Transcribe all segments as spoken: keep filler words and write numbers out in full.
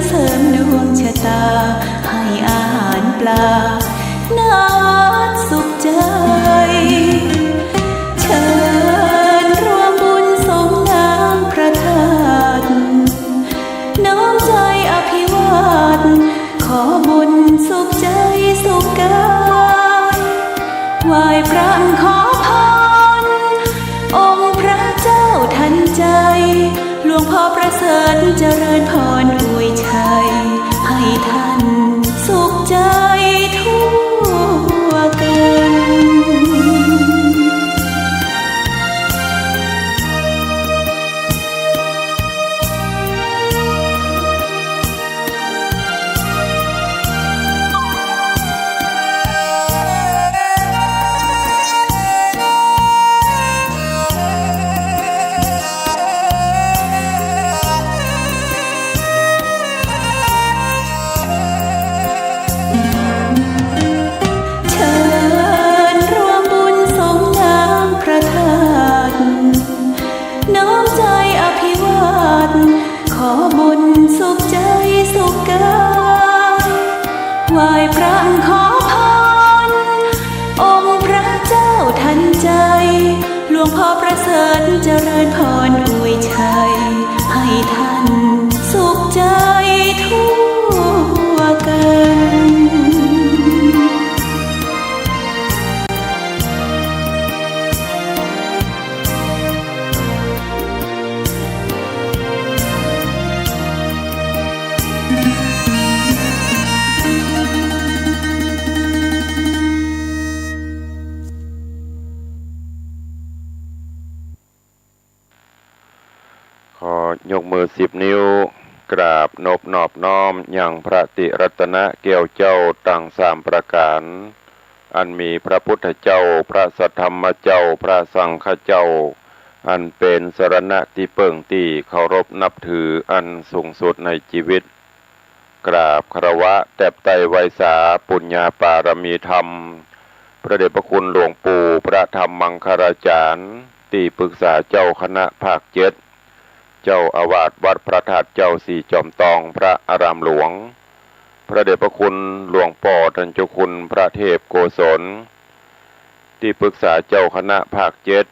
เสริมดวงชะตา ให้อาหารปลา นาวัดสุขใจ เชิญร่วมบุญสงน้ำพระธาตุ น้อมใจอภิวาท ขอบุญสุขใจสุขกาย ไหว้พระขอพร องค์พระเจ้าทันใจ หลวงพ่อประเสริฐเจริญพรอวยชัย ให้ท่านสุขใจทั่วกัน เชิญร่วมบุญสงน้ำพระธาตุ น้อมใจอภิวาท ขอบุญสุขใจสุขกาย ไหว้พระขอพร องค์พระเจ้าทันใจ หลวงพ่อประเสริฐเจริญพรอวยชัย ให้ท่านสุขใจทั่วกัน ขอยกมือสิบนิ้ว กราบนบนอบน้อมยังพระติรัตนะแก้วเจ้าตังสามประก๋าน อันมีพระพุทธเจ้า พระสัทธรรมเจ้า พระสังฆเจ้า อันเป๋นสรณะตี้เปิ้งตี้เคารพนับถืออันสูงสุดในจีวิต กราบคารวะแตบไต้ไหว้สาปุญญาปารมีธรรม พระเดชพระคุณหลวงปู่พระธรรมมังคลาจารย์ ตี้ปรึกษาเจ้าคณะภาคเจ็ด เจ้าอาวาสวัดพระธาตุเจ้าสี่จอมตอง พระอารามหลวง พระเดชพระคุณหลวงป้อต้านเจ้าคุณพระเทพโกศล ตี้ปรึกษาเจ้าคณะภาคเจ็ด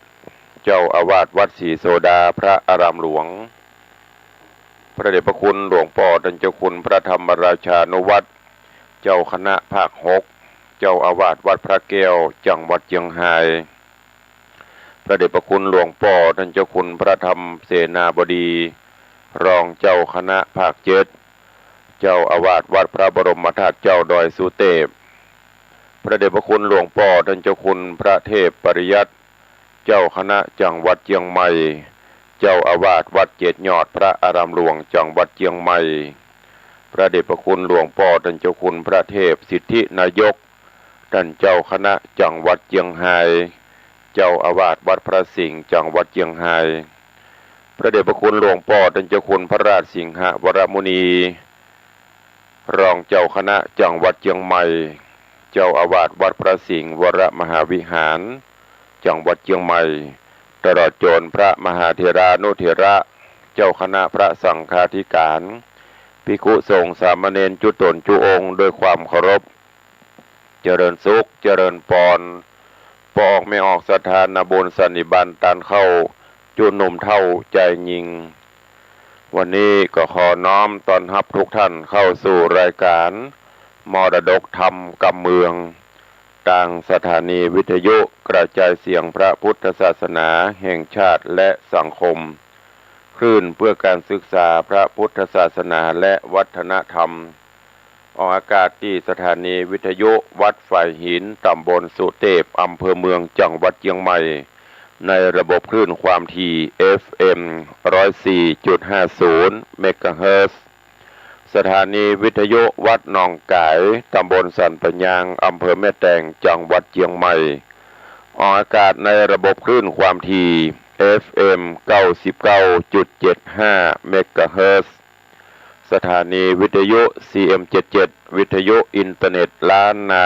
เจ้าอาวาสวัดศรีโสดา พระอารามหลวง พระเดชพระคุณหลวงป้อต้านเจ้าคุณพระธรรมราชานุวัฒน์ เจ้าคณะภาคหก เจ้าอาวาสวัดพระแก้ว จังหวัดเจียงฮาย พระเดชพระคุณหลวงป้อต้านเจ้าคุณพระธรรมเสนาบดี รองเจ้าคณะภาคเจ็ด เจ้าอาวาสวัดพระบรมธาตุเจ้าดอยสุเตพ พระเดชพระคุณหลวงป้อต้านเจ้าคุณพระเทพปริยัติ เจ้าคณะจังหวัดเจียงใหม่ เจ้าอาวาสวัดเจ็ดยอด พระอารามหลวง จังหวัดเจียงใหม่ พระเดชพระคุณหลวงป้อต้านเจ้าคุณพระเทพสิทธินายก ต้านเจ้าคณะจังหวัดเจียงฮาย เจ้าอาวาสวัดพระสิงห์ จังหวัดเจียงฮาย พระเดชพระคุณหลวงป้อต้านเจ้าคุณพระราชสิงหวรมุนี รองเจ้าคณะจังหวัดเจียงใหม่ เจ้าอาวาสวัดพระสิงห์วรมหาวิหาร จังหวัดเจียงใหม่ ตลอดจ๋นพระมหาเถรานุเถระ เจ้าคณะพระสังฆาธิการ ภิกขุสงฆ์สามเณรจุ๊ต๋นจุ๊องค์ ด้วยความเคารพ เจริญสุข เจริญปอน ป้อออกแม่ออกศรัทธานาบุญสันนิบาตต้านเข้า จุ๊หนุ่มเฒ่าจายญิง วันนี้ก็ขอน้อมต้อนฮับทุกท่านเข้าสู่รายการมรดกธรรมกำเมือง ตางสถานีวิทยุกระจายเสียงพระพุทธศาสนาแห่งชาติและสังคม คลื่นเพื่อการศึกษาพระพุทธศาสนาและวัฒนธรรม ออกอากาศตี้สถานีวิทยุวัดฝายหิน ตำบลสุเตพ อำเภอเมือง จังหวัดเจียงใหม่ ในระบบคลื่นความถี่ เอฟเอ็ม ร้อยสี่จุดห้าศูนย์ เมกะเฮิรตซ์ สถานีวิทยุวัดหนองก๋าย ตำบลสันป่ายาง อำเภอแม่แตง จังหวัดเจียงใหม่ ออกอากาศในระบบคลื่นความถี่ เอฟเอ็ม เก้าสิบเก้าจุดเจ็ดห้า เมกะเฮิรตซ์ สถานีวิทยุ ซีเอ็มเจ็ดเจ็ด วิทยุอินเทอร์เน็ตล้านนา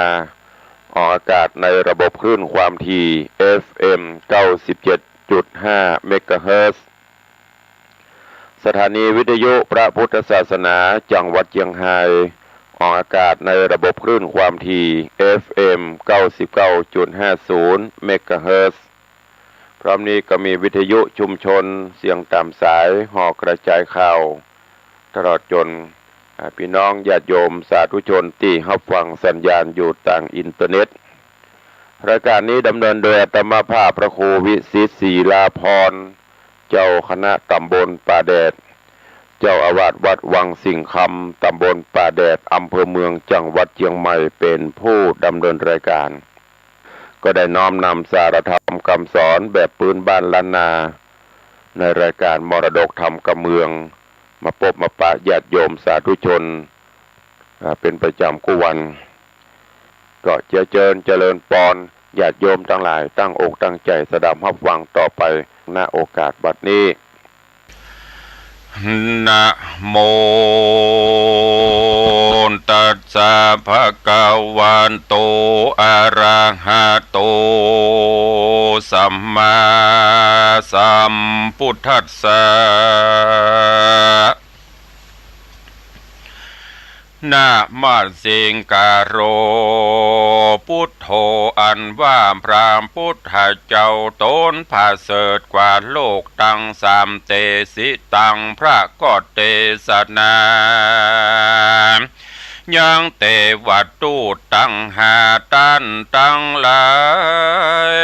ออกอากาศในระบบคลื่นความถี่ เอฟเอ็ม เก้าสิบเจ็ดจุดห้า เมกะเฮิรตซ์ ส สถานีวิทยุพระพุทธศาสนาจังหวัดเจียงฮาย ออกอากาศในระบบคลื่นความถี่ เอฟเอ็ม เก้าสิบเก้าจุดห้าศูนย์ เมกะเฮิรตซ์ พร้อมนี้ก็มีวิทยุชุมชนเสียงต๋ามสาย ห่อกระจายข่าว ตลอดจ๋น อ่า ปี้น้องญาติโยมสาธุชนตี้ฮับฟังสัญญาณอยู่ตางอินเทอร์เน็ต รายก๋านนี้ดำเนินโดยอาตมาภาพพระครูวิสิทธิ์ ศิลาภรณ์ เจ้าคณะต๋ำบลป่าแดด เจ้าอาวาสวัดวังสิงห์คำ ต๋ำบลป่าแดด อำเภอเมือง จังหวัดเจียงใหม่ เป๋นผู้ดำเนินรายก๋าน ก็ได้น้อมนำสาระธรรมกำสอนแบบปื๊นบ้านล้านนา ในรายก๋านมรดกธรรมกำเมือง มาปบมาปะญาติโยมสาธุชน อ่า เป๋นประจ๋ำกู้วัน ก็เจียเจิญเจริญปอน ญาติโยมตังหลายตั้งอกตั้งใจ๋สดับฮับฟังต่อไป ณ โอกาสบัดนี้ นะโมตัสสะ ภะคะวะโต อะระหะโต สัมมาสัมพุทธัสสะ นะมะสิงกะโร พุทโธ อันว่าพระพุทธเจ้าต๋นผะเสริฐกว่าโลกตังสาม เตสิตัง พระก็เตสนา ยังเตวทูตตังห้าต้านตังหลาย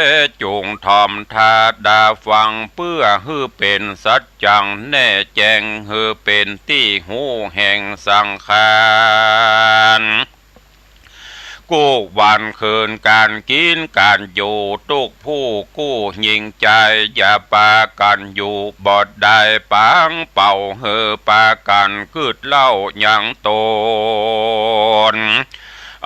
จุ่งถ่อมต๋าดาฟัง เปื้อหื้อเป๋นสัจจังแน่แจ้ง หื้อเป๋นตี้ฮู้แห่งสังขาร กู้วันคืนก๋านกิ๋นก๋านอยู่ ตุ๊กผู้กู้ญิงจาย อย่าปากั๋นอยู่บ่ได้ ป๋างเป่าหื้อปากั๋นกึ๊ดเล่ายังต๋น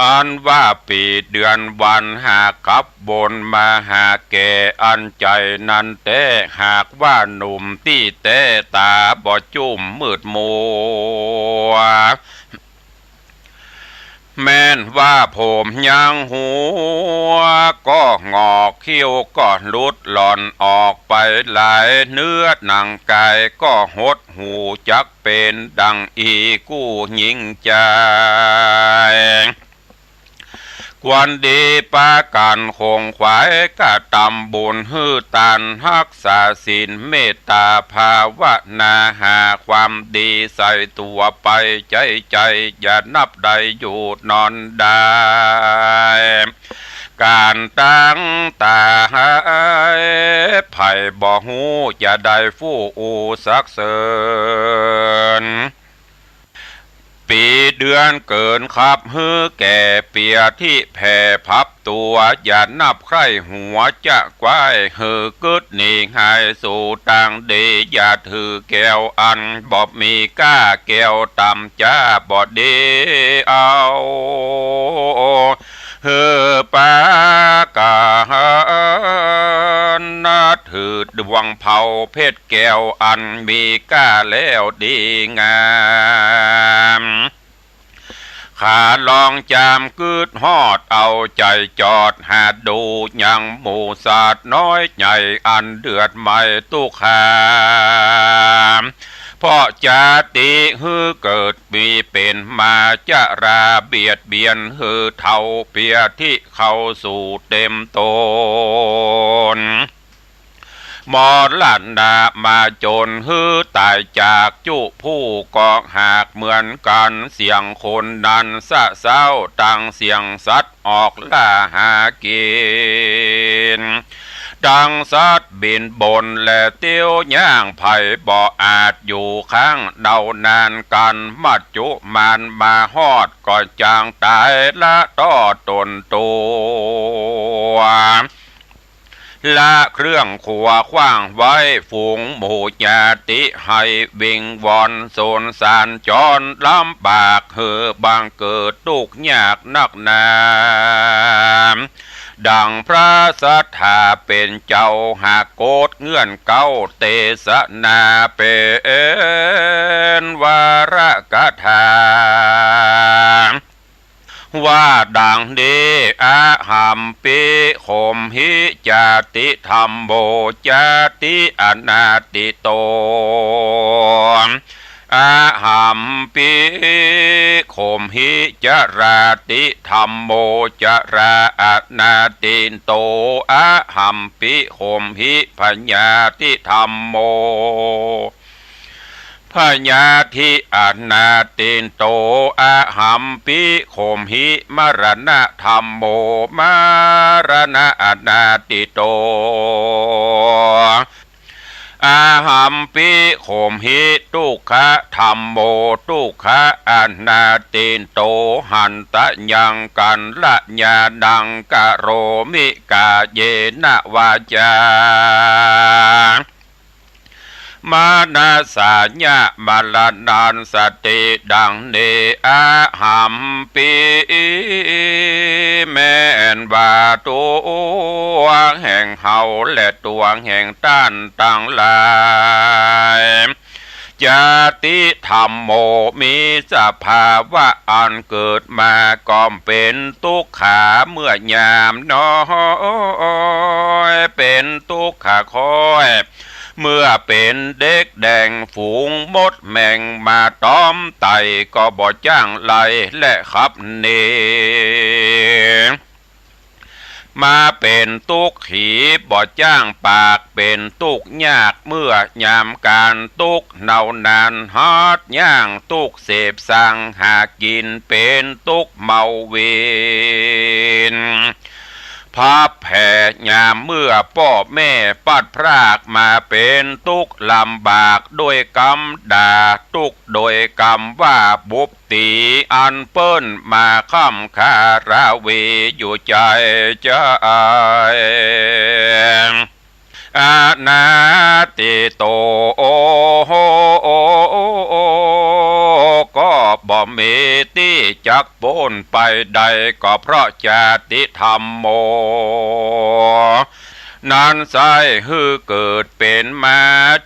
อันว่าปี๋เดือนวันหากกลับวนมาหาแก่ อันใจ๋นั้นแต๊ หากว่าหนุ่มตี้แต๊ ต๋าบ่จุ้มมืดมัว แม่นว่าผมยังหัวก็หงอก คิ้วก็หลุดหล่อนออกไปหลาย เนื้อหนังก๋ายก็หด ฮู้จักเป๋นดังอี้กู้ญิงจาย ควรดีปากั๋นขงขวาย กระตำบุญหื้อตาน ฮักษาศีล เมตต๋าภาวนา หาความดีใส่ตั๋วไป ใจ๊ใจ๋อย่านับได้อยู่นอนได้ ก๋านตั้งต๋าหาย ใผบ่ฮู้จะได้ฟู่อู้สักเสริญ ปี๋เดือนเกิ๋นขับหื้อแก่ เปียธิแผ่พับตั๋ว อย่านับใคร่หัวจะกว้าย หื้อกึ๊ดหนีหายสู่ตางดี อย่าถือแก้วอันบ่มีก้า แก้วต่ำจ้าบ่ดีเอา หื้อปากั๋นถือดวงเผาเพชรแก้วอันมีก้าแล้วดีงาม ขาลองจามกึ๊ดฮอด เอาใจ๋จอดหาดูยังหมู่สัตว์น้อยใหญ่ อันเดือดไหม้ตุ๊กข์หา เพราะจาติหื้อเกิดมีเป๋นมา จราเบียดเบียนหื้อเฒ่า เปียธิเข้าสู่เต็มต๋น มรณะมาจนหื้อต๋ายจากจุผู้ก็หากเหมือนกั๋น เสี้ยงคนนั้นสะเซ้า ตังเสี้ยงสัตว์ออกล่าหากิ๋น ตังสัตว์บินบนและเตี้ยวย่าง ใผบ่อาจอยู่ข้างเดานานกั๋น มัจจุมานมาฮอดก็จางต๋ายละต้อต๋นตั๋ว ละเครื่องขัวขว้างไว้ ฝูงหมู่ญาติให้วิงวอนสงสารจรลำบาก หื้อบังเกิดตุ๊กข์ยากนักหนา ดังพระสัตถาเป๋นเจ้าหากโกฏเงื่อนเก๊า เตสนาเป๋นวรกถา ว่าดังนี้ อะหัมปิ โขมหิ จาติธัมโม จาติอนาติโต อะหัมปิ โขมหิ จราติ ธัมโม จรา อนาตินโต อะหัมปิ โขมหิ พยาธิ ธัมโม พยาธิ อนาตินโต อะหัมปิ โขมหิ มรณะ ธัมโม มรณะ อนาตินโต อะหัมปิ โขมหิ ทุกขะ ธัมโม ทุกขะ อนาตินโต หันตะยัง กัลยาณัง กะโรมิ กาเยนะ วาจา มนัสสายะ มรณัสติ ดังนี้ อะหัมปิ แม่นว่าตั๋วแห่งเฮาและตั๋วแห่งต้านตังหลาย จาติ ธัมโม มีสภาวะอันเกิดมาก็เป๋นตุ๊กขา เมื่อยามน้อยเป๋นตุ๊กขาค่อย เมื่อเป๋นเด็กแดงฝูงมดแมงมาตอมไต่ก็บ่จ้างไล่และขับหนี มาเป๋นตุ๊กขีบ่จ้างปาก เป๋นตุ๊กยากเมื่อยามก๋านตุ๊กข์ หนาวนานฮัดย่างตุ๊กเสพสังหากิ๋น เป๋นตุ๊กเมาเวร พลัดแผล ยามเมื่อป้อแม่พลัดพรากมา เป๋นตุ๊กข์ลำบากด้วยกำด่า ตุ๊กข์โดยกำว่าบุป ตีอันเปิ้นมาค้ำคาราวีอยู่ใจ๋ใจ๋ อนาตินโต ก็บ่มีตี้จักป๊นไปได้ ก็เพราะจาติ ธัมโม นั้นไส้หื้อเกิดเป๋นมา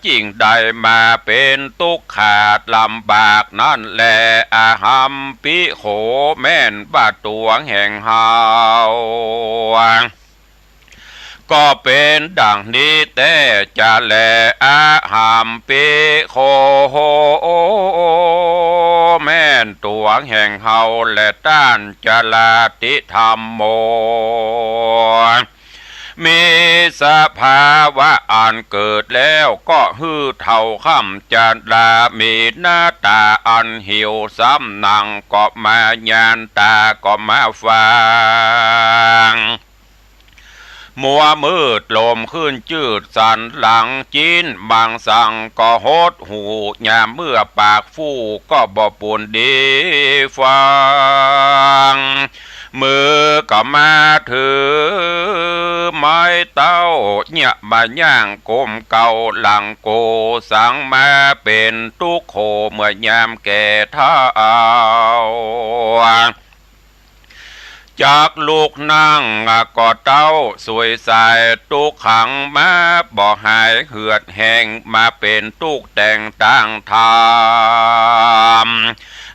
จึ่งได้มาเป๋นตุ๊กขาลำบากนั้นแล อะหัมปิโข แม่นว่าตั๋วแห่งเฮา ก็เป๋นดังนี้แต๊จะแล อะหัมปิโข แม่นตั๋วแห่งเฮาและต้าน จราติ ธัมโม มีสภาวะอันเกิดแล้วก็หื้อเฒ่าค้ำจรา มีหน้าต๋าอันหิว ซ้ำหนังก็มา ยานต๋าก็มาฟาง มัวมืด ลมขึ้นจืด สันหลังจิ๊น มังสังก็หดหู่ ยามเมื่อปากฟู่ก็บ่ปูนดีฟัง มือก็มาถือไม้เต๊า เยียะมาย่างก้มเกาหลังโก สังมาเป๋นตุ๊กข์โขเมื่อยามแก่เฒ่า จักลุกนั่งก็เต้าสุยสาย ตุ๊กข์ขังมาบ่หายเหือดแห้ง มาเป๋นตุ๊กข์แต่งต่างธรรม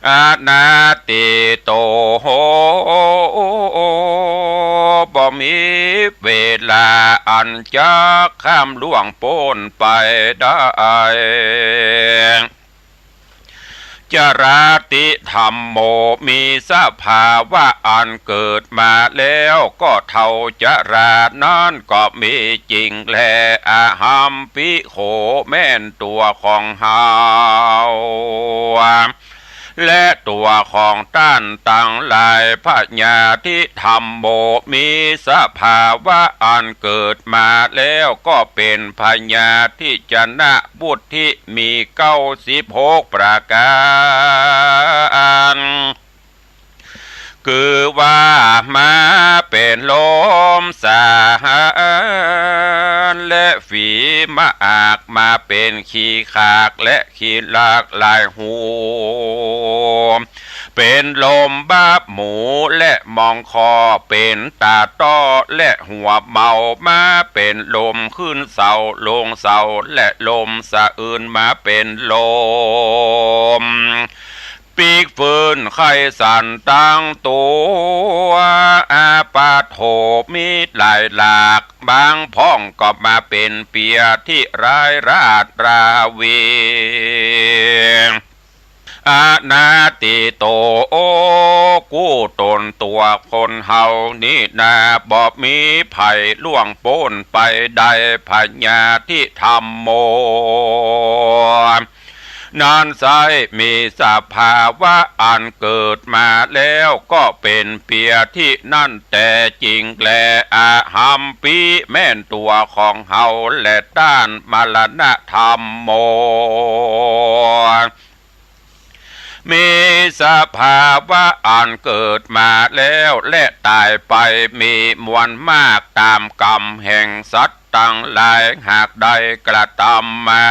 อนาตินโต บ่มีเวลาอันจักข้ามล่วงป๊นไปได้ จราติ ธัมโม มีสภาวะอันเกิดมาแล้วก็เฒ่าจรานั้นก็มีจริงแล อะหัมปิโข แม่นตั๋วของเฮา และตั๋วของต้านตังหลาย พยาธิ ธัมโม มีสภาวะอันเกิดมาแล้วก็เป๋นพยาธิ ชนะ วุฒิ มีเก้าสิบหกประก๋าน คือว่ามาเป๋นลมสาหาร และฝีมะอาก มาเป๋นขี้ขากและขี้หลากหลายหู เป๋นลมบาบหมูและมองคอ เป๋นต๋าต้อและหัวเมา มาเป๋นลมขึ้นเสาลงเสา และลมสะอื้น มาเป๋นลมปีกฟื้นไข้สั่นตังตั๋ว อาปาโถ มีหลายหลาก บางพ่องก็มาเป๋นเปียที่ร้ายราดราวี อนัตถิโต กู้ต๋นตั๋วคนเฮานี้นา บ่มีใผล่วงป๊นไปได้ พยาธิธัมโม นั้นไซร้มีสภาวะอันเกิดมาแล้วก็เป๋นเปียธินั้นแต๊จริงแล อะหัมปิ แม่นตั๋วของเฮาแล ต้านมรณะธัมโม มีสภาวะอันเกิดมาแล้วและต๋ายไป มีมวลมากต๋ามกรรมแห่งสัตว์ตังหลาย หากได้กระตำมา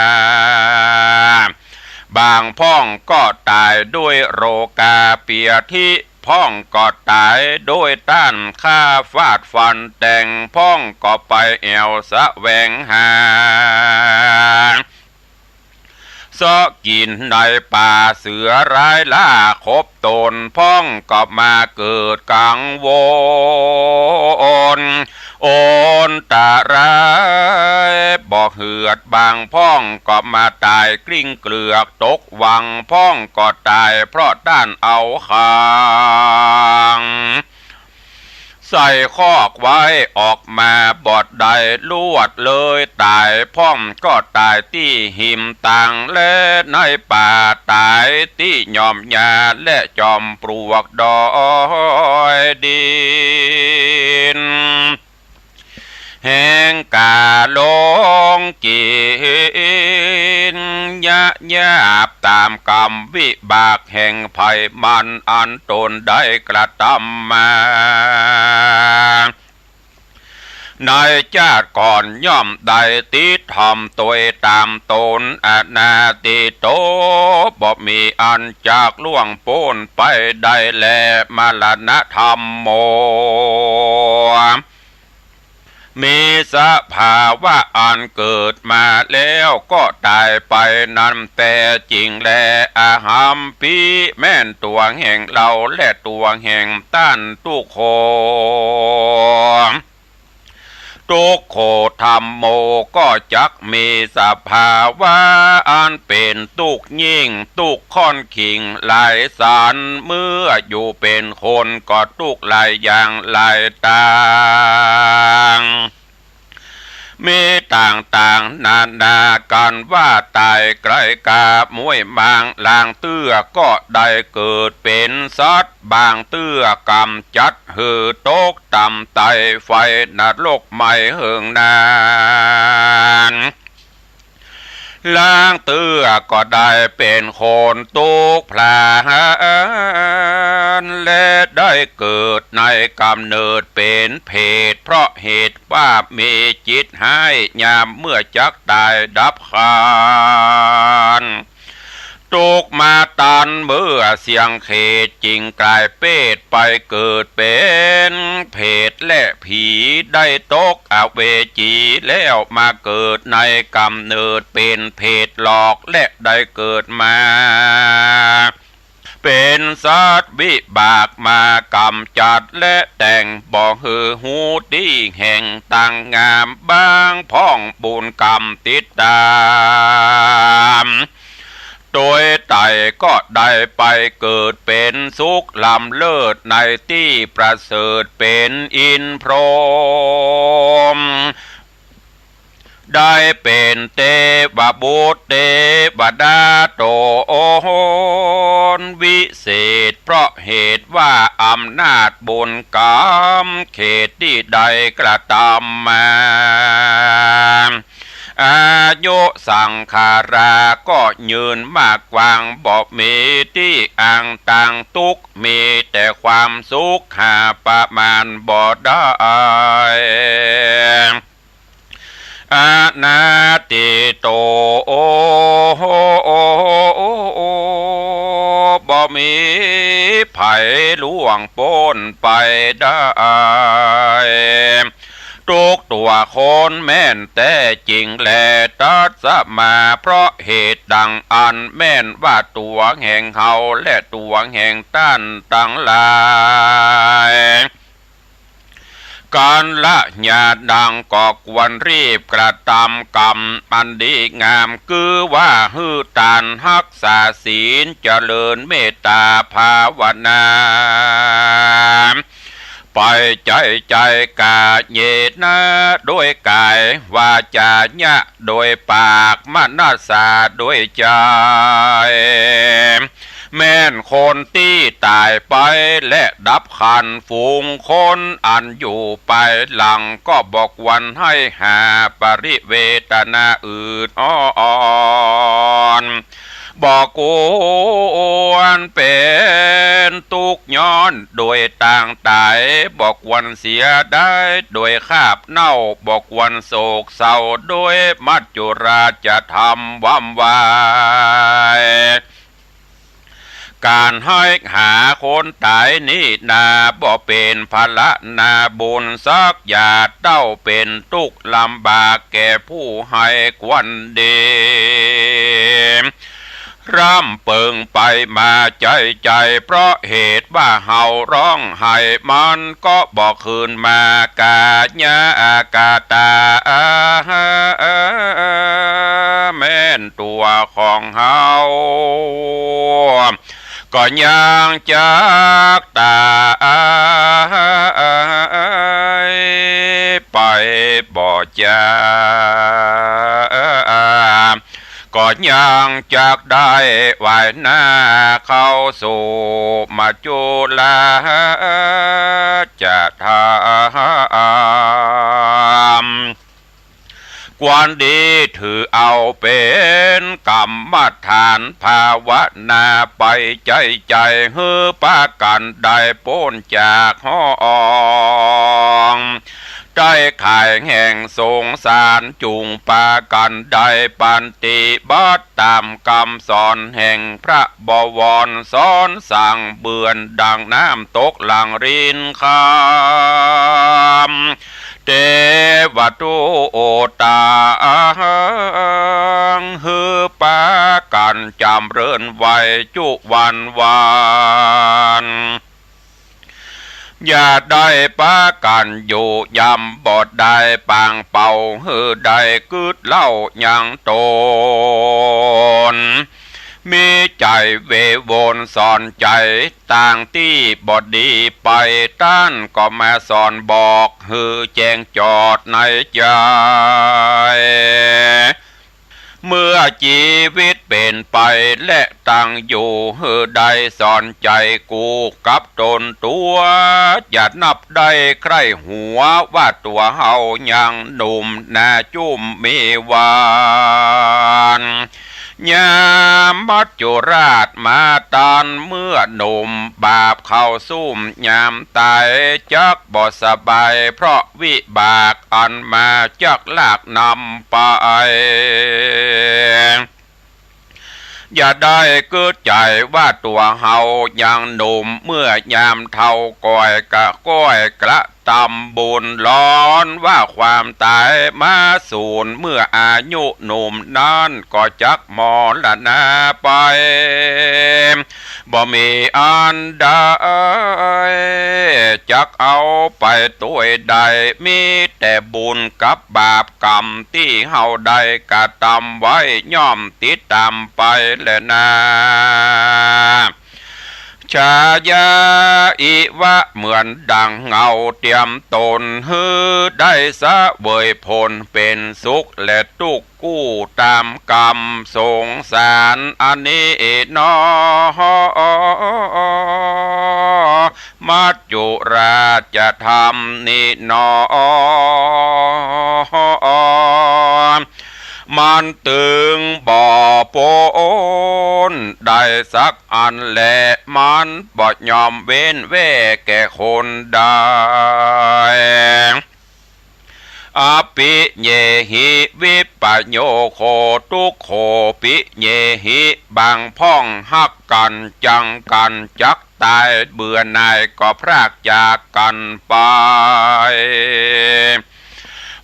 บางพ่องก็ต๋ายด้วยโรคาเปียธิ พ่องก็ต๋ายด้วยต้านฆ่าฟาดฟันแตง พ่องก็ไปแอ่วแสวงหา เซาะกิ๋นในป่า เสือร้ายล่าขบตน พ่องก็มาเกิดกังวล อันตรายบ่เหือด บางพ่องก็มาต๋ายกลิ้งเกลือกตกวัง พ่องก็ต๋ายเพราะต้านเอาขัง ใส่คอกไว้ออกมาบ่ได้ ลวดเลยต๋าย พ่องก็ต๋ายตี้หิมตาง และในป่าต๋ายตี้หย่อมหญ้า และจอมปลวกดอยดิน แหงก๋าลงกิ๋นยะหยาบ ต๋ามกรรมวิบากแห่งใผมันอันตนได้กระตำมา ในจาติก่อนย่อมได้ติดต๋ามตวยต๋ามตน อนัตถิโต บ่มีอันจักล่วงป๊นไปได้แล มรณะธัมโม มีสภาวะอันเกิดมาแล้วก็ต๋ายไปนั้นแต๊จริงแล อะหัมปิ แม่นตั๋วแห่งเฮาและตั๋วแห่งต้านทุกคน ทุกโขธัมโม ก็จักมีสภาวะอันเป๋นตุ๊กข์ยิ่ง ตุ๊กข์ค่อนขิงหลายสัน เมื่ออยู่เป๋นคนก็ตุ๊กข์หลายอย่างหลายตาง มีต่างๆ นานากั๋นว่าต๋ายไกลกาม้วยมาง ลางเตื้อก็ได้เกิดเป๋นสัตว์ บางเตื้อกำจัดหื้อตกต่ำไตไฟนรกไหม้เหิงนาน ลางเตื้อก็ได้เป๋นคนตุ๊กข์พลาหัน และได้เกิดในก๋ำเนิดเป๋นเปรต เพราะเหตุว่ามีจิตฮ้าย ยามเมื่อจักต๋ายดับขัน ตุ๊กข์มาตันเมื่อเสี้ยงเขต จึงก๋ายเปรตไปเกิดเป๋นเปรตและผี ได้ตกอเวจีแล้วมาเกิดในก๋ำเนิดเป๋นเปรตหลอก และได้เกิดมาเป๋นสัตว์ วิบากมากำจัดและแต่งบ่หื้อฮู้ตี้แห่งตังงาม บางพ่องบุญกำติดต๋าม ตวยไต่ก็ได้ไปเกิดเป๋นสุขล้ำเลิศในตี้ประเสริฐเป๋นอินทร์พรหม ได้เป๋นเตวบุตรเตวดาต๋นวิเศษ เพราะเหตุว่าอำนาจบุญกำเขตตี้ได้กระตำมา อายุสังขาราก็ยืนมากกว้าง บ่มีตี้อังต่างตุ๊กข์ มีแต่ความสุขหาประมาณบ่ได้ อนัตถิโต บ่มีใผล่วงป๊นไปได้ ทุกตัวคนแม่นแต๊จริงแล ตัสมา เพราะเหตุดังอั้นแม่นว่าตัวแห่งเฮาและตัวแห่งต้านตังหลาย เ กัลยาณัง ก็ควรรีบกระตำกรรมอันดีงาม คือว่าหื้อตาน ฮักษาศีล เจริญเมตตาภาวนา ไปใจ๋ใจ๋ กาเยนะ โดยก๋าย วาจานะ โดยปาก มนัสสา โดยใจ๋ แม่นคนตี้ต๋ายไป และดับขันธ์ ฝูงคนอันอยู่ไปหลัง ก็บ่ควรหื้อหาปริเวทนาอื่นอ่อน บ่ควรเป๋นตุ๊กข์ย้อนโดยตางต๋าย บ่ควรเสียดายโดยคราบเน่า บ่ควรโศกเศร้าโดยมัจจุราชธรรมวำวาย ก๋านหื้อหาคนต๋ายนี้นา บ่เป๋นผละนาบุญสักอย่าง เต้าเป๋นตุ๊กข์ลำบากแก่ผู้ใหญ่ควรดี ร่ำเปิงไปมาใจ๋ใจ๋ เพราะเหตุว่าเฮาฮ้องไห้ มันก็บ่คืนมา กายะกตา แม่นตั๋วของเฮา ก็ยังจักต๋ายไปบ่จา ก็ยังจักได้ไหว้หน้าเข้าสู่มัจจุราชธรรม ควรดีถือเอาเป๋นกรรมฐานภาวนาไปใจ๋ใจ๋ หื้อปากั๋นได้ป๊นจากห้อง ได้ข่ายแห่งสงสาร จุ่งปากั๋นได้ปฏิบัติต๋ามกำสอนแห่งพระบวร สอนสั่งเบือนดังน้ำตกหลั่งรินคำ เตวะตุโอตา หื้อปากั๋นจ๋ำเริญไหวจุวันวาน อย่าได้ปากั๋นอยู่ย่ำบ่ได้ปางเป่า หื้อได้กึ๊ดเล่ายังต๋น มีใจ๋เววนสอนใจ๋ ตางตี้บ่ดีไป ต้านก็มาสอนบอก หื้อแจ้งจอดในใจ๋ เมื่อจีวิตเป๋นไปและตังอยู่ หื้อได้สอนใจ๋กู้กับต๋นตั๋ว อย่านับได้ใคร่หัวว่าตั๋วเฮายังหนุ่มนาจุ่มมีวัน ยามมัจจุราชมาตันเมื่อหนุ่ม บาปเข้าซุ่มยามต๋าย จักบ่สบายเพราะวิบากอันมาจักลากนำไป อย่าได้กึ๊ดใจ๋ว่าตั๋วเฮายังหนุ่ม เมื่อยามเฒ่าก่อยกะก้อยกระตำบุญ ร้อนว่าความต๋ายมาสูน เมื่ออายุหนุ่มนั้นก็จักมรณาไป บ่มีอันใดจักเอาไปตวยได้ มีแต่บุญกับบาปกรรมตี้เฮาได้กระตำไว้ ย่อมติดต๋ามไปแลนา ชายา อิวะ เหมือนดังเงาเตียมต๋น หื้อได้เสวยผลเป๋นสุขและตุ๊กข์กู้ต๋ามกรรม สงสารอันนี้หนอ มัจจุราชธรรมนี้หนอ มันตึงบ่ป๊นได้สักอันแล มันบ่ยอมเว้นแว่แก่คนใด อภิเยหิ วิปโยโค ทุกโข ปิเยหิ บางพ่องฮักกั๋นจังกั๋นจักต๋าย เบื่อหน่ายก็พรากจากกั๋นไป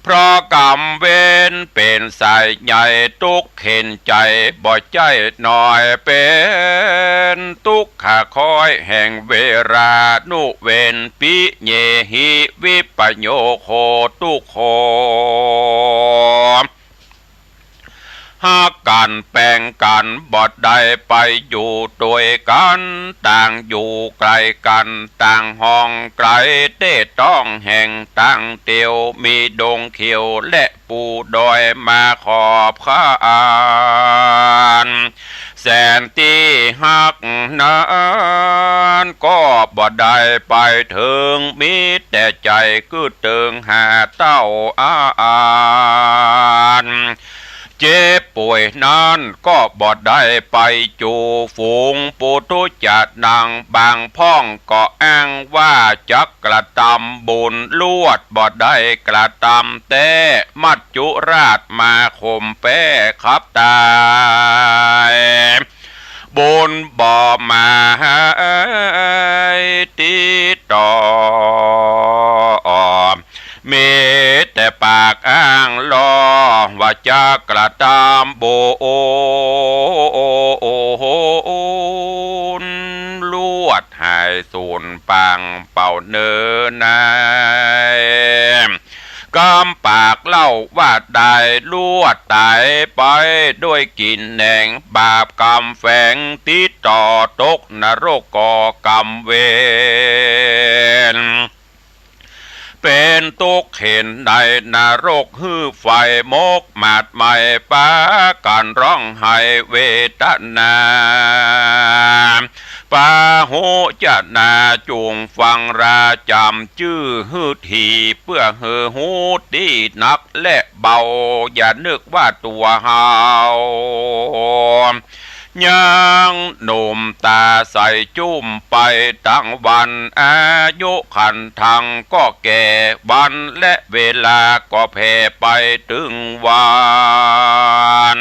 เพราะกรรมเวรเป๋นสายใหญ่ ตุ๊กข์เข็ญใจ๋บ่ใจ้น้อย เป๋น ตุ๊กขะคอยแห่งเวรานุเวร ปิเยหิวิปโยโค ตุ๊กโข ฮักกั๋นแป๋งกั๋นบ่ได้ไปอยู่ตวยกั๋น ต่างอยู่ไก๋กั๋น ต่างห้องไก๋ เต๊ต้องแห่งต่างเตียว มีดงเขียวและ ภูดอยมาขอบขาน แสนตี้ฮักนั้นก็บ่ได้ไปเถิง มีแต่ใจ๋กึ๊ดเติงหาเต้าอาอันเจ็บป่วยนั้นก็บ่ได้ไปจู๋ฝูงปุถุชะนัง บางพ่องก็อ้างว่าจัก กระตำบุญลวดบ่ได้กระตำแต๊ มัจจุราชมาข่มแป๊ขับต๋าย บุญบ่มาหื้อติดต่อ มีแต่ปากอ้างลอว่าจักกระตำบุญลวด หายสูญปางเป่าเนินใน กำปากเล่าว่าได้ลวดต๋ายไป ด้วยกิ๋นแหนงบาปกรรมแฝง ติดต่อตกนรกก่อกรรมเวร เป๋นตุ๊กข์เข็ญในนรก หื้อไฟมกหมาดไหม้ ปากั๋นฮ้องไห้เวทนา ปาหุจนา จุ่งฟังราจ๋ำจื้อหื้อถี่ เปื้อหื้อฮู้ตี้หนักและเบา อย่านึกว่าตั๋วเฮา ยังหนุ่มต๋าใสจุ้มไปตังวัน อายุขันธังก็แก่ วันและเวลาก็แผ่ไปตึงวัน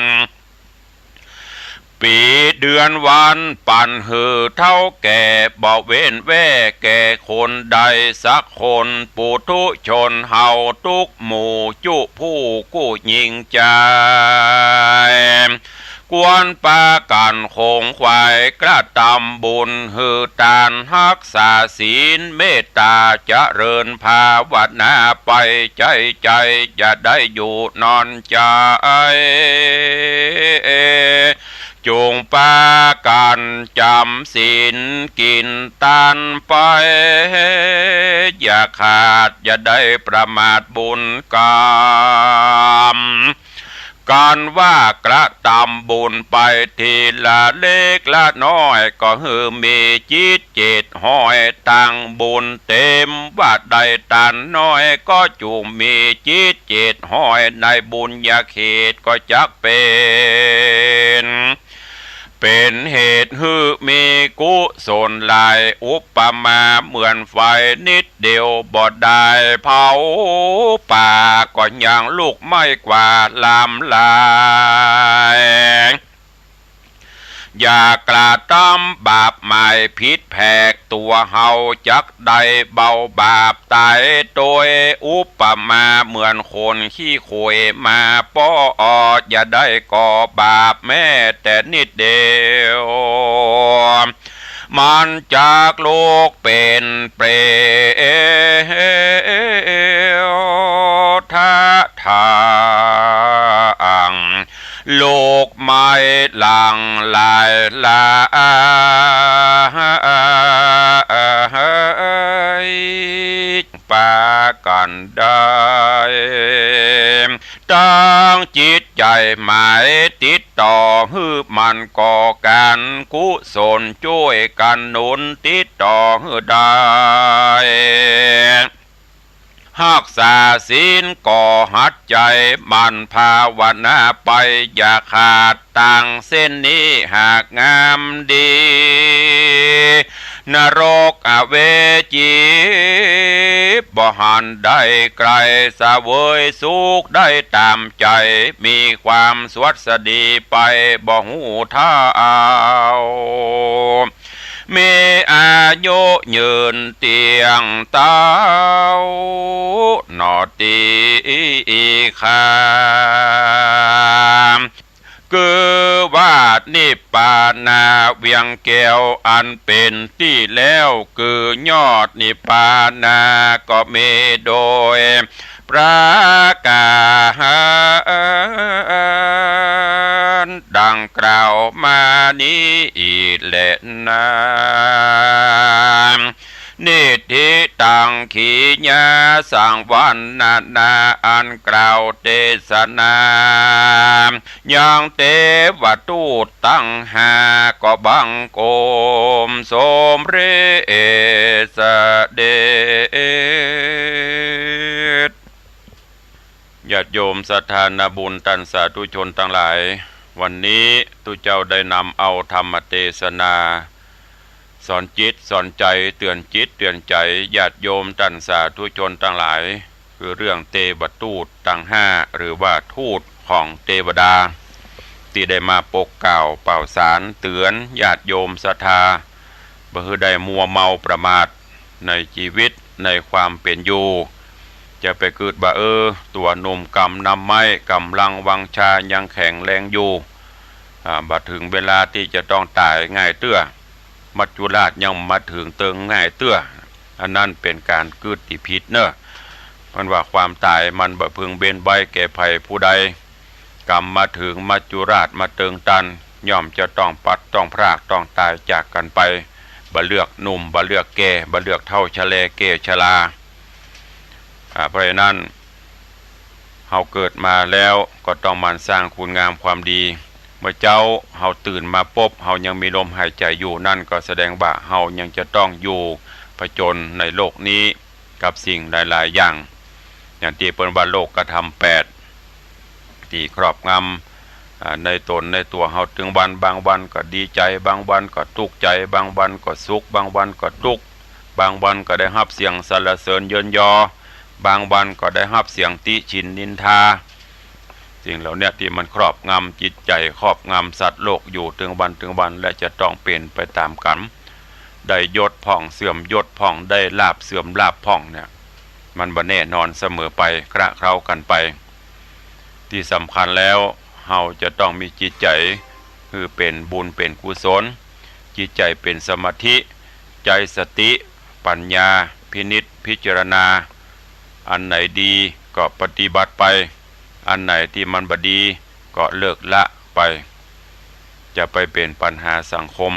ปี๋เดือนวันปันหื้อเฒ่าแก่ บ่เว้นแว่แก่คนใดสักคน ปุถุชนเฮาตุ๊กหมู่จุผู้กู้ยิ่งใจ๋ ควรปากั๋นขงขวายกระตำบุญ หื้อตาน ฮักษาศีล เมตต๋า เจริญภาวนาไปใจ้ใจ๋ อย่าได้อยู่นอนใจ๋ จุ่งปากั๋นจ๋ำศีลกิ๋นตานไป อย่าขาด อย่าได้ประมาทบุญกรรม กั๋นว่ากระตำบุญไปทีละเล็กละน้อย ก็หื้อมีจิตเจตห้อยตังบุญเต๋ม ว่าได้ตานน้อยก็จุ่งมีจิตเจตห้อยในบุญญาเขตก็จักเป๋น เป๋นเหตุหื้อมีกุศลหลาย อุปมาเหมือนไฟนิดเดียวบ่ได้เผาป่า ก็ยังลุกไหม้กว่าลามหลาย อย่ากระตำบาปหมายผิดแผก ตั๋วเฮาจักได้เบาบาปต๋ายโตย อุปมาเหมือนคนขี้โขยมาป้อ อย่าได้ก่อบาปแม้แต่นิดเดียว มันจักลุกเป๋นเปรตะ ลุกไหม้หลั่งไหลละอาย ปากั๋นได้ตั้งจิตใจ๋หมายติดต่อ หื้อมันก่อก๋านกุศลจ้วยกั๋นหนุนติดต่อหื้อได้ ฮักษาศีลก็หัดใจ๋หมั่นภาวนาไปอย่าขาด ตางเส้นนี้หากงามดี นรกอเวจีบ่หันได้ไก๋ เสวยสุขได้ต๋ามใจ๋ มีความสวัสดีไปบ่ฮู้เท่า มีอายุยืนเตี้ยงเต๊า หนอตี้ข้า คือว่านิพพานาเวียงแก้วอันเป๋นตี้แล้ว คือยอดนิพพานาก็มีโดยประก๋ารดังกล่าวมานี้แลนา นิฏฐิตัง ขีณาสังวรรณนา อันกล่าวเตสนา ยังเตวทูตตังห้า ก็บังคมสมเร็จเสด็จ ญาติโยมศรัทธานาบุญต้านสาธุชนตังหลาย วันนี้ตุ๊เจ้าได้นำเอาธรรมเตสนา สอนจิตสอนใจ๋ เตื๋อนจิตเตื๋อนใจ๋ญาติโยมต้านสาธุชนตังหลาย คือเรื่องเตวทูตตังห้า หรือว่าทูตของเตวดา ตี้ได้มาปกเกล้าเป่าสารเตื๋อนญาติโยมศรัทธา บ่หื้อได้มัวเมาประมาทในจีวิตในความเป๋นอยู่ จะไปกึ๊ดว่า เออ ตั๋วหนุ่มก๋ำน้ำไม้ ก๋ำลังวังชายังแข็งแรงอยู่ อ่า บ่เถิงเวลาตี้จะต้องต๋ายง่ายเตื้อ มัจจุราชยังบ่มาเถิงเติงง่ายเตื้อ อันนั้นเป๋นก๋านกึ๊ดตี้ผิดเน่อ เปิ้นว่าความต๋ายมันบ่พึงเว้นไว้แก่ใผผู้ใด ก๋ำมาเถิง มัจจุราชมาเติงตัน ย่อมจะต้องปลัดต้องพราก ต้องต๋ายจากกั๋นไป บ่เลือกหนุ่ม บ่เลือกแก่ บ่เลือกเฒ่าชะแลแก่ชรา อ่า เพราะฉะนั้น เฮาเกิดมาแล้วก็ต้องหมั่นสร้างคุณงามความดี เมื่อเจ๊าเฮาตื่นมาปุ๊บ เฮายังมีลมหายใจ๋อยู่ นั่นก็แสดงว่าเฮายังจะต้องอยู่ผจญในโลกนี้กับสิ่งหลายๆ อย่าง อย่างตี้เปิ้นว่าโลกธรรมแปด ตี้ครอบงำ อ่า ในต๋นในตั๋วเฮาตึงวัน บางวันก็ดีใจ๋ บางวันก็ตุ๊กข์ใจ๋ บางวันก็สุข บางวันก็ตุ๊กข์ บางวันก็ได้ฮับเสียงสรรเสริญเยินยอ บางวันก็ได้ฮับเสียงติฉิ่นนินทา สิ่งเหล่าเนี้ยตี้มันครอบงำจิตใจ๋ ครอบงำสัตว์โลกอยู่ตึงวันตึงวัน และจะต้องเป๋นไปต๋ามกั๋น ได้ยศพ่องเสื่อมยศพ่อง ได้ลาภเสื่อมลาภพ่องเนี่ย มันบ่แน่นอนเสมอไป คละเคล้ากั๋นไป ตี้สำคัญแล้ว เฮาจะต้องมีจิตใจ๋หื้อเป๋นบุญเป๋นกุศล จิตใจ๋เป๋นสมาธิ ใจ๊สติปัญญาพินิจพิจารณา อันไหนดีก็ปฏิบัติไป อันไหนตี้มันบ่ดีก็เลิกละไป จะไปเป๋นปัญหาสังคม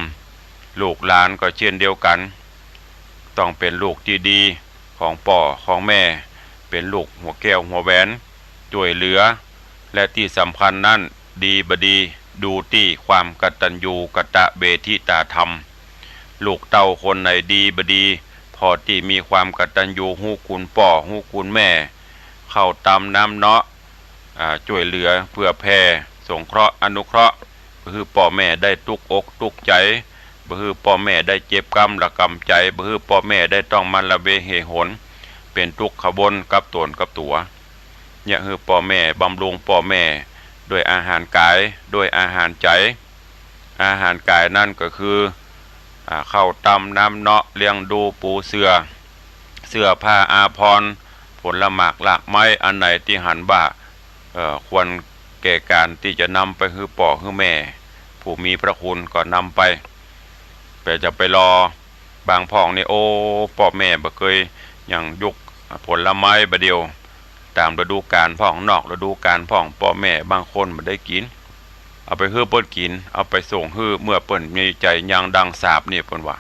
ลูกหลานก็เช่นเดียวกั๋น ต้องเป๋นลูกตี้ดีของป้อของแม่ เป๋นลูกหัวแก้วหัวแหวน จ้วยเหลือ และตี้สำคัญนั้น ดีบ่ดี ดูตี้ความกตัญญูกตเวทิตาธรรม ลูกเต้าคนไหนดีบ่ดี ผ่อตี้มีความกตัญญู ฮู้คุณป้อ ฮู้คุณแม่ เข้าต๋ามน้ำเนาะ อ่า จ้วยเหลือเผื่อแผ่ สงเคราะห์อนุเคราะห์ บ่หื้อป้อแม่ได้ตุ๊กอกตุ๊กใจ๋ บ่หื้อป้อแม่ได้เจ็บกำระกำใจ๋ บ่หื้อป้อแม่ได้ต้องมาละเวงเหหน เป๋นตุ๊กข์ขวนกับต๋นกับตั๋ว เนี่ย หื้อป้อแม่ บำรุงป้อแม่ด้วยอาหารก๋าย ด้วยอาหารใจ๋ อาหารก๋ายนั้นก็คือ อ่า เข้าต๋ามน้ำเนาะ เลี้ยงดูปูเสื่อ เสื้อผ้าอาภรณ์ ผลหมากหลากไม้ อันไหนตี้หันว่า เอ่อ ควรแก่ก๋านตี้จะนำไปหื้อป้อหื้อแม่ ผู้มีพระคุณก็นำไป แต่จะไปรอ บางพ่องนี่ โอ้ ป้อแม่บ่เกยหยังยุกผลไม้บ่าเดี่ยว ต๋ามฤดูกาลพ่อง นอกฤดูกาลพ่อง ป้อแม่บางคนบ่ได้กิ๋น เอาไปหื้อเปิ้นกิ๋น เอาไปส่งหื้อ เมื่อเปิ้นมีใจ๋ยังดังสาบนี่ เปิ้นว่า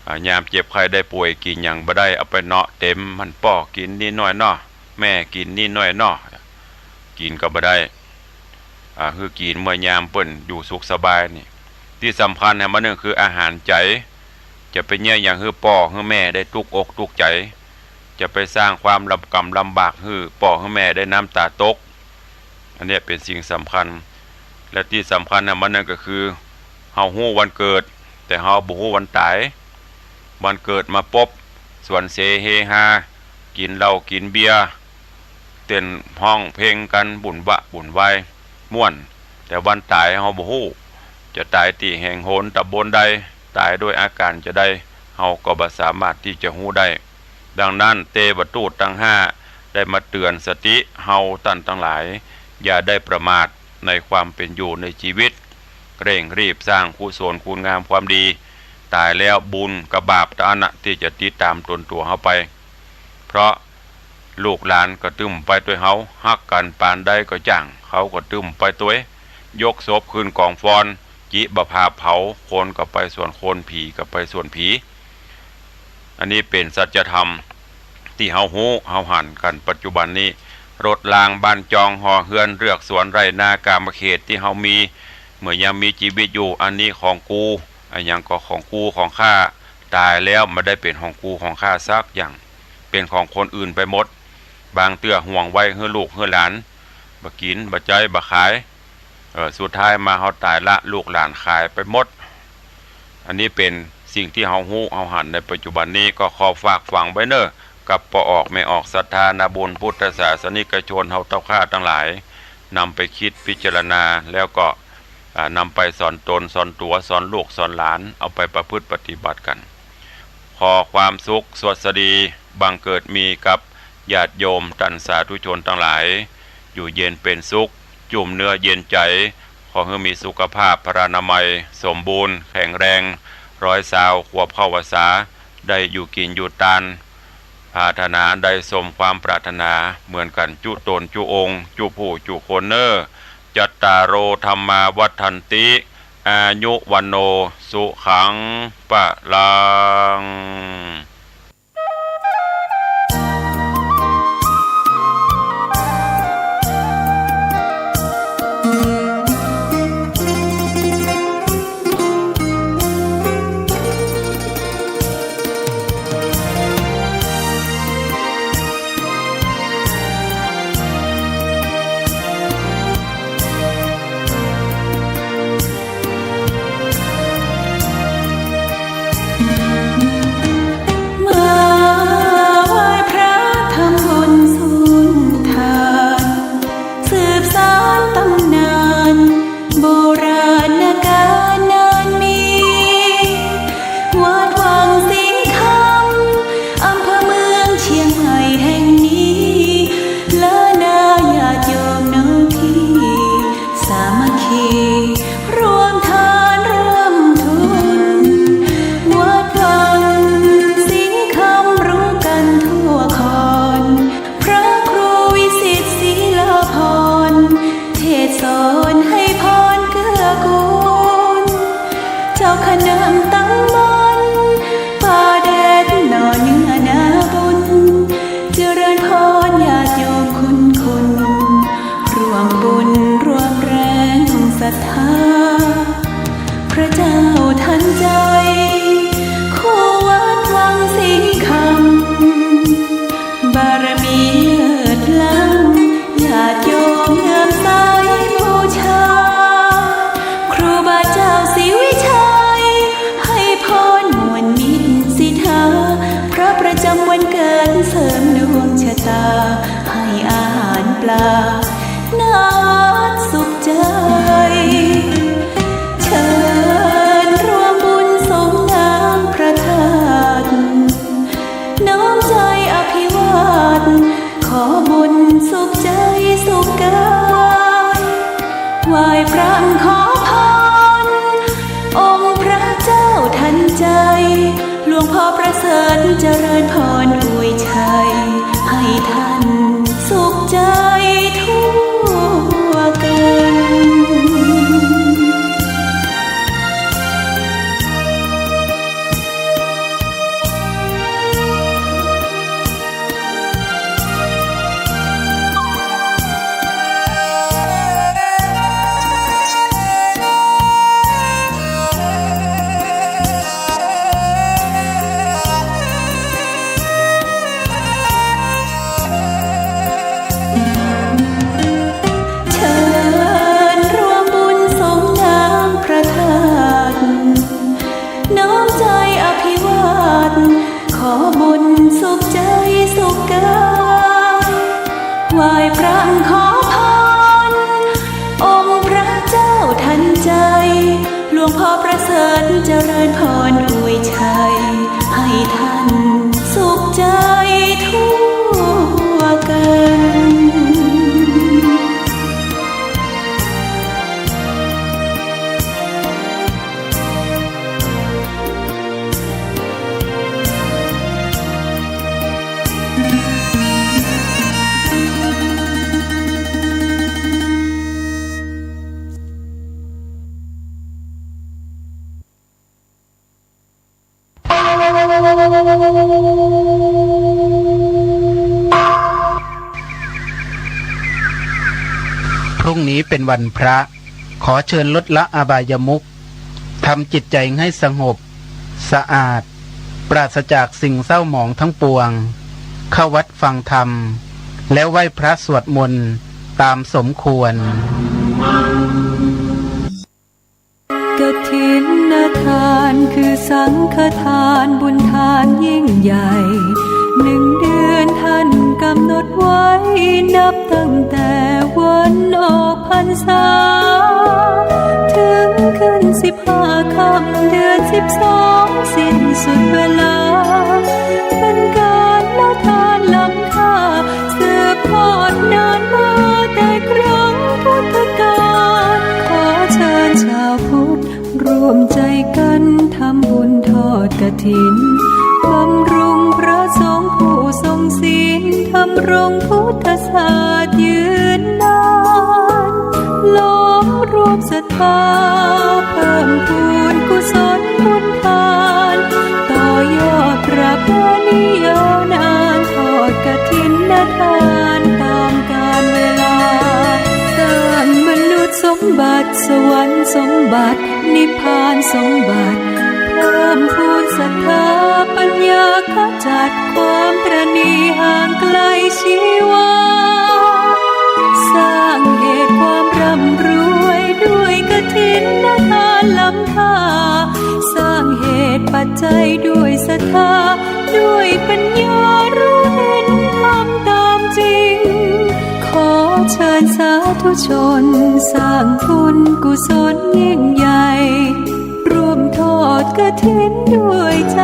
อ่า ยามเจ็บไข้ได้ป่วยกิ๋นหยังบ่ได้ เอาไปเนาะเต็มหั้น ป้อกิ๋นนิดหน้อยเนาะ แม่กิ๋นนิดหน้อยเนาะ กิ๋นก็บ่ได้ อ่า หื้อกิ๋นเมื่อยามเปิ้นอยู่สุขสบายนี่ ตี้สำคัญแหมอันนึ่งคืออาหารใจ๋ จะไปเยียะหยังหื้อป้อหื้อแม่ได้ตุ๊กอกตุ๊กใจ๋ จะไปสร้างความลำกำลำบากหื้อป้อหื้อแม่ได้น้ำต๋าตก อันเนี้ยเป๋นสิ่งสำคัญ และตี้สำคัญแหมอันนึ่งก็คือ เฮาฮู้วันเกิด แต่เฮาบ่ฮู้วันต๋าย วันเกิดมาปุ๊บ สวนเสเฮฮา กิ๋นเหล้ากิ๋นเบียร์ เต้นฮ้องเพลงกั๋นบุ่นวะบุ่นวาย ม่วน แต่วันต๋ายเฮาบ่ฮู้ จะต๋ายตี้แห่งหนต๋ำบลใด ต๋ายด้วยอาก๋ารจะใด เฮาก็บ่สามารถตี้จะฮู้ได้ ดังนั้นเตวทูตตังห้าได้มาเตื๋อนสติเฮาต้านตังหลาย อย่าได้ประมาท ในความเป๋นอยู่ในจีวิต เร่งรีบสร้างกุศลคุณงามความดี ต๋ายแล้วบุญกับบาปเต้าอั้นนะตี้จะติดต๋ามตนตั๋วเฮาไป เพราะลูกหลานก็ตึงไปตวยเฮา ฮักกั๋นปานใดก็จ้าง เขาก็ตึงไปตวย ยกศพขึ้นก๋องฟอน จิบ่าผาเผา คนก็ไปส่วนคน ผีก็ไปส่วนผี อันนี้เป๋นสัจธรรมตี้เฮาฮู้เฮาหันกั๋นปัจจุบันนี้ รถรางบ้านจองหอเฮือนเฮือกสวนไร่นากามเขตตี้เฮามี เมื่อยังมีจีวิตอยู่ อันนี้ของกู อะหยังก็ของกูของข้า ต๋ายแล้วบ่ได้เป๋นของกูของข้าสักอย่าง เป๋นของคนอื่นไปหมด บางเตื้อห่วงไว้หื้อลูกหื้อหลาน บ่กิ๋น บ่ใจ๊ บ่ขาย เออ สุดท้ายมาเฮาต๋ายละ ลูกหลานขายไปหมด อันนี้เป๋นสิ่งตี้เฮาฮู้เฮาหันในปัจจุบันนี้ ก็ขอฝากฝังไว้เน่อ กับป้อออกแม่ออกศรัทธานาบุญพุทธศาสนิกชนเฮาเต้าข้าตังหลาย นำไปคิดพิจารณา แล้วก็ อ่า นำไปสอนตนสอนตั๋ว สอนลูกสอนหลาน เอาไปประพฤติปฏิบัติกั๋น ขอความสุขสวัสดีบังเกิดมีกับญาติโยมต้านสาธุชนตังหลาย อยู่เย็นเป๋นสุข จุ่มเนื้อเย็นใจ๋ ขอหื้อมีสุขภาพพลานามัยสมบูรณ์แข็งแรง ร้อยซาวขวบเข้าพรรษา ได้อยู่กิ๋นอยู่ตาน ปรารถนาได้สมความปรารถนาเหมือนกั๋นจุ๊ตนจุ๊องค์ จุ๊ผู้จุ๊คนเน่อ จัตตาโร ธัมมา วัฑฒันติ อายุ วัณโณ สุขัง พลัง มาไหว้พระทำบุญสุนทาน สืบสานต๋ำนานโบราณก๋าลนานมี วัดวังสิงห์คำ อำเภอเมืองเชียงใหม่แห่งนี้ เล้อนาญาติโยมน้องพี่ สามัคคี ร่วมทานร่วมทุน วัดวังสิงห์คำรู้กั๋นทั่วคอน พระครูวิสิตศิลาภรณ์ เทศน์สอนให้พรเกื้อกูล เจ้าคณะตำบลป่าแดดหน่อเนื้อนาบุญ เจริญพรญาติโยมคุณคุณ ร่วมบุญร่วมแรงศรัทธา พระเจ้าทันใจ คู่วัดวังสิงห์คำ บารมีเลิศล้ำ ญาติโยมเลื่อมใสบูชา ครูบาเจ้าศรีวิชัย ให้พรม่วนมิตรสิทธา พระประจำวันเกิดเสริมดวงชะตา ให้อาหารปลา หน้าวัดสุขใจ เชิญร่วมบุญสงน้ำพระธาตุ น้อมใจอภิวาท ขอบุญสุขใจสุขกาย ไหว้พระขอพร องค์พระเจ้าทันใจ หลวงพ่อประเสริฐเจริญพรอวยชัย ให้ท่านสุขใจทั่วกันเชิญร่วมบุญสงน้ำพระธาตุ น้อมใจอภิวาท ขอบุญสุขใจสุขกาย ไหว้พระขอพร องค์พระเจ้าทันใจ หลวงพ่อประเสริฐเจริญพรอวยชัย ให้ท่านสุขใจทั่วกัน พรุ่งนี้เป็นวันพระ ขอเชิญลดละอบายมุข ทำจิตใจให้สงบ สะอาด ปราศจากสิ่งเศร้าหมองทั้งปวง เข้าวัดฟังธรรม แล้วไหว้พระสวดมนต์ตามสมควร กฐินทานคือสังฆทานบุญทานยิ่งใหญ่ หนึ่งเดือนท่านกำหนดไว้ นับตั้งแต่วันออกพรรษา ถึงขึ้นสิบห้าค่ำเดือนสิบสอง สิ้นสุดเวลา เป็นการละทานล้ำค่า สืบทอดนานมาแต่ครั้งพุทธกาล ขอเชิญชาวพุทธร่วมใจกันทำบุญทอดกฐิน บำรุงพระสงฆ์ผู้ทรงศีล ดำรงพุทธศาสตร์ยืนนาน ล้อมรวมศรัทธา เพิ่มพูนกุศลบุญทาน ต่อยอดประเพณียาวนาน ทอดกฐินทานตามกาลเวลา สร้างมนุษย์สมบัติ สวรรค์สมบัติ นิพพานสมบัติ เพิ่มพูนศรัทธาปัญญา ขจัดความตระหนี่ห่างไกลชีวา สร้างเหตุความร่ำรวยด้วยกฐินทานล้ำค่า สร้างเหตุปัจจัยด้วยศรัทธา ด้วยปัญญารู้เห็นธรรมตามจริง ขอเชิญสาธุชนสร้างบุญกุศลยิ่งใหญ่ ร่วมทอดกฐินด้วยใจ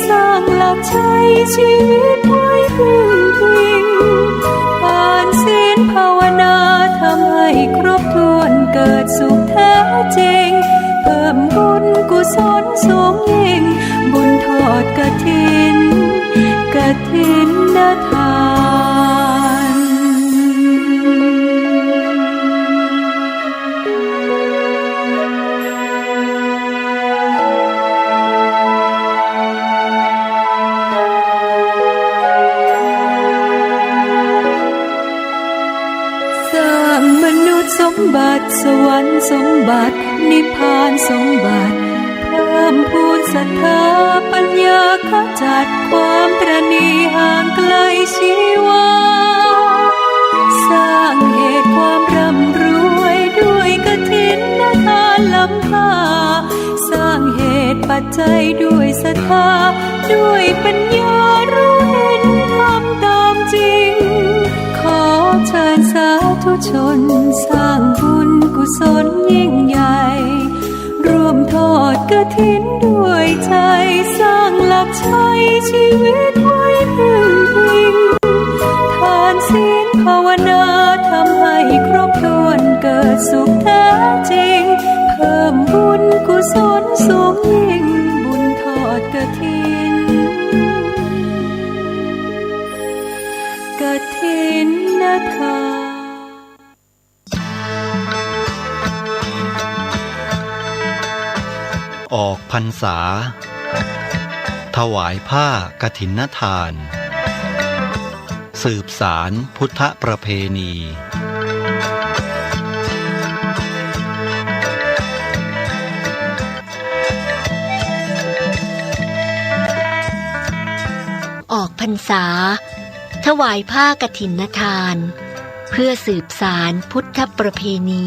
สร้างหลักชัยชีวิตไว้พึ่งพิง ทานศีลภาวนาทำให้ครบถ้วน เกิดสุขแท้จริง เพิ่มบุญกุศลสูงยิ่ง บุญทอดกฐิน กฐินทาน สร้างมนุษย์สมบัติ สวรรค์สมบัติ นิพพานสมบัติ เพิ่มพูนศรัทธาปัญญา ขจัดความตระหนี่ห่างไกลชีวา สร้างเหตุความร่ำรวยด้วยกฐินทานล้ำค่า สร้างเหตุปัจจัยด้วยศรัทธา ด้วยปัญญารู้เห็นธรรมตามจริง ขอเชิญสาธุชนสร้างบุญกุศลยิ่งใหญ่ ร่วมทอดกฐินด้วยใจ สร้างหลักชัยชีวิตไว้พึ่งพิง ทานศีลภาวนาทำให้ครบถ้วน เกิดสุขแท้จริง เพิ่มบุญกุศลสูงยิ่ง บุญทอดกฐิน กฐินทาน ออกพรรษา ถวายผ้ากฐินทาน สืบสานพุทธประเพณี ออกพรรษา ถวายผ้ากฐินทาน เพื่อสืบสานพุทธประเพณี